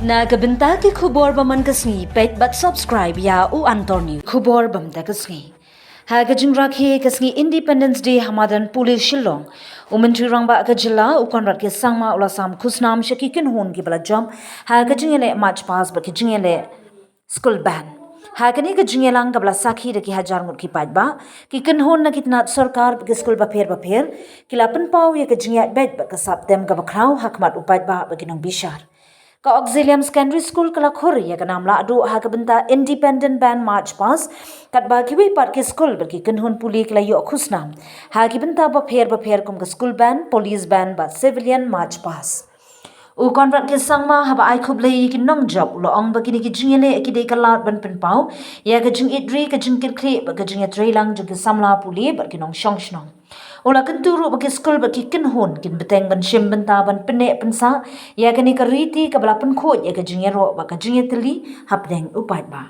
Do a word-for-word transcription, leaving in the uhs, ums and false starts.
Na ka bynta ki khubor ba man ka sngi, peit bad subscribe ïa U Antor News. Khubor ba man ka sngi. Ha ka jingrakhe ka sngi Independence Day ha madan pule Shillong, u Myntri Rangbah ka jylla u Conrad K Sangma u la sam khusnam sha ki kynhun kiba la jop ha ka jingïaleh March Past bad ka jingïaleh School Band. Ha kane ka jingïalang kaba la sakhi da ki hajar ngut ki paidbah, ki kynhun na ki tnat sorkar bad ki skul bapher bapher ki la pynpaw ïa ka jingïaid beit bad ka sap tem kaba khraw ha khmat u paidbah bad ki nongbishar. Ka Auxilium Secondary School ka la khur ïa ka nam lahduh ha ka bynta Independent Band March Past, katba kiwei pat ki skul bad ki kynhun pule ki la ïoh khusnam ha ki bynta bapher bapher kum ka School Band, Police Band bad Civilian March Past. U Conrad K Sangma haba ai khublei ïa ki nongjop u la ong ba kine ki jingïaleh ki dei ka lad ban pynpaw ïa ka jingïeit ri, ka jingkitkhlieh bad ka jingïatreilang jong ki samla pule bad ki nongshong shnong. U la kyntu ruh ba ki skul bad ki kynhun kin bteng ban shim bynta ban pynneh pynsah ïa kane ka riti kaba la pynkhuid ïa ka jingïaroh bad ka jingïatylli hapdeng u paidbah.